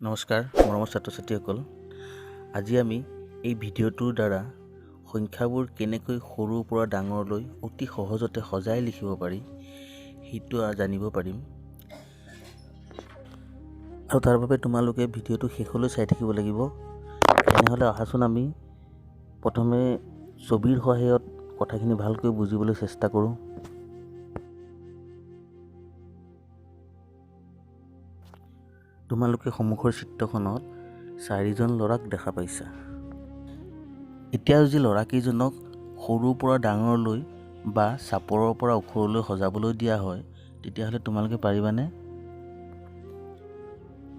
নমস্কাৰ মৰমৰ ছাত্ৰ ছাত্ৰীসকল, আজি আমি এই ভিডিঅ'টোৰ দ্বাৰা সংখ্যাবোৰ কেনেকৈ সৰুৰ পৰা ডাঙৰলৈ অতি সহজতে সজাই লিখিব পাৰি সেইটো জানিব পাৰিম। আৰু তাৰ বাবে তোমালোকে ভিডিঅ'টো শেষলৈ চাই থাকিব লাগিব। তেনেহ'লে আহাচোন আমি প্ৰথমে ছবিৰ সহায়ত কথাখিনি ভালকৈ বুজিবলৈ চেষ্টা কৰোঁ। তোমালোকে সন্মুখৰ চিত্ৰখনত চাৰিজন ল'ৰাক দেখা পাইছা। এতিয়া যদি ল'ৰাকেইজনক সৰুৰ পৰা ডাঙৰলৈ বা চাপৰৰ পৰা ওখৰলৈ সজাবলৈ দিয়া হয়, তেতিয়াহ'লে তোমালোকে পাৰিবানে?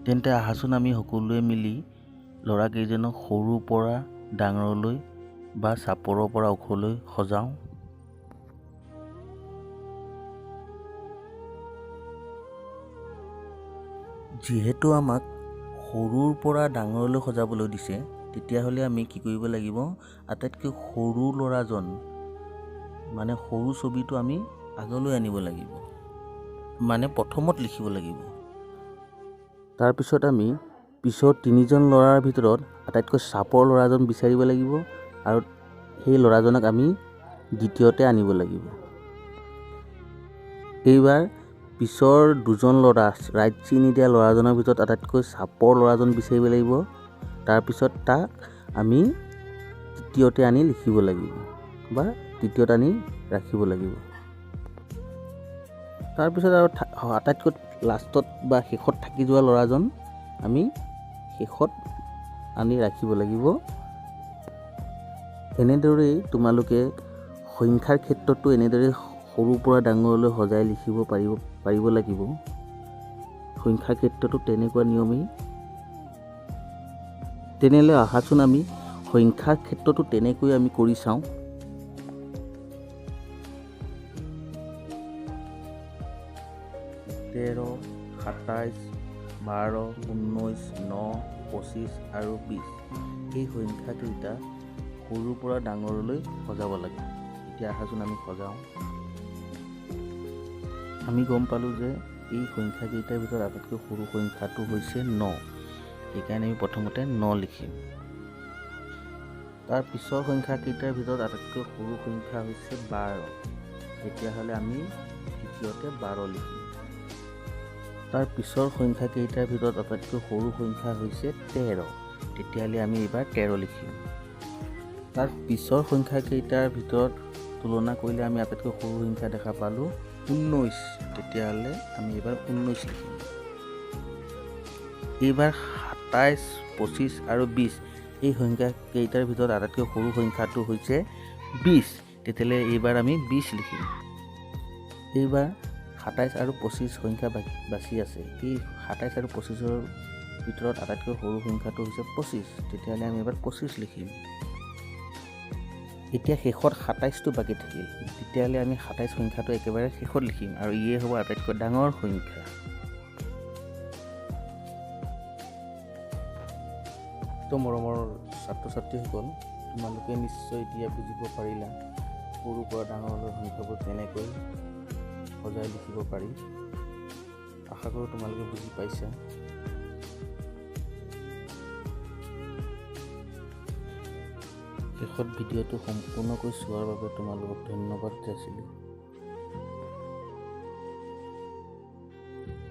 তেন্তে আহাচোন আমি সকলোৱে মিলি ল'ৰাকেইজনক সৰুৰ পৰা ডাঙৰলৈ বা চাপৰৰ পৰা ওখলৈ সজাওঁ। যিহেতু আমাক সৰুৰ পৰা ডাঙৰলৈ সজাবলৈ দিছে, তেতিয়াহ'লে আমি কি কৰিব লাগিব? আটাইতকৈ সৰু ল'ৰাজন মানে সৰু ছবিটো আমি আগলৈ আনিব লাগিব, মানে প্ৰথমত লিখিব লাগিব। তাৰপিছত আমি পিছৰ তিনিজন ল'ৰাৰ ভিতৰত আটাইতকৈ চাপৰ ল'ৰাজন বিচাৰিব লাগিব আৰু সেই ল'ৰাজনক আমি দ্বিতীয়তে আনিব লাগিব। এইবাৰ পিছৰ দুজন ল'ৰা, ৰাইট চিন দিয়া ল'ৰাজনৰ ভিতৰত আটাইতকৈ চাপৰ ল'ৰাজন বিচাৰিব লাগিব। তাৰপিছত তাক আমি তৃতীয়তে আনি লিখিব লাগিব বা তৃতীয়ত আনি ৰাখিব লাগিব। তাৰপিছত আৰু আটাইতকৈ লাষ্টত বা শেষত থাকি যোৱা ল'ৰাজন আমি শেষত আনি ৰাখিব লাগিব। এনেদৰেই তোমালোকে সংখ্যাৰ ক্ষেত্ৰতো এনেদৰে সৰুৰ পৰা ডাঙৰলৈ সজাই লিখিব পাৰিব লাগিব। সংখ্যাৰ ক্ষেত্ৰতো তেনেকুৱা নিয়মেই। তেনেহ'লে আহাচোন আমি সংখ্যাৰ ক্ষেত্ৰতো তেনেকৈ আমি কৰি চাওঁ। 13, 27, 12, 19, 9, 25 আৰু 20 এই সংখ্যাকেইটা সৰুৰ পৰা ডাঙৰলৈ সজাব লাগে। এতিয়া আহাচোন আমি সজাওঁ। আমি গম পালোঁ যে এই সংখ্যাকেইটাৰ ভিতৰত আটাইতকৈ সৰু সংখ্যাটো হৈছে 9, সেইকাৰণে আমি প্ৰথমতে 9 লিখিম। তাৰ পিছৰ সংখ্যাকেইটাৰ ভিতৰত আটাইতকৈ সৰু সংখ্যা হৈছে 12, তেতিয়াহ'লে আমি দ্বিতীয়তে 12 লিখিম। তাৰ পিছৰ সংখ্যাকেইটাৰ ভিতৰত আটাইতকৈ সৰু সংখ্যা হৈছে 13, তেতিয়াহ'লে আমি এইবাৰ 13 লিখিম। তাৰ পিছৰ সংখ্যাকেইটাৰ ভিতৰত তুলনা কৰিলে আমি আটাইতকৈ সৰু সংখ্যা দেখা পালোঁ 19, তেতিয়াহ'লে আমি এইবাৰ 19 লিখিম। এইবাৰ 27, 25 আৰু 20 এই সংখ্যাকেইটাৰ ভিতৰত আটাইতকৈ সৰু সংখ্যাটো হৈছে 20, তেতিয়াহ'লে এইবাৰ আমি 20 লিখিম। এইবাৰ 27 আৰু 25 সংখ্যা বাচি আছে। এই 27 আৰু 25ৰ ভিতৰত আটাইতকৈ সৰু সংখ্যাটো হৈছে 25, তেতিয়াহ'লে আমি এইবাৰ 25 লিখিম। এতিয়া শেষত 27টো বাকী থাকিল, তেতিয়াহ'লে আমি 27 সংখ্যাটো একেবাৰে শেষত লিখিম আৰু ইয়ে হ'ব আটাইতকৈ ডাঙৰ সংখ্যা। তো মৰমৰ ছাত্ৰ ছাত্ৰীসকল, তোমালোকে নিশ্চয় এতিয়া বুজিব পাৰিলা সৰুৰ পৰা ডাঙৰলৈ সংখ্যাবোৰ কেনেকৈ সজাই লিখিব পাৰি। আশা কৰোঁ তোমালোকে বুজি পাইছা। শেষত ভিডিঅ'টো সম্পূৰ্ণকৈ চোৱাৰ বাবে তোমালোকক ধন্যবাদ যাচিলোঁ।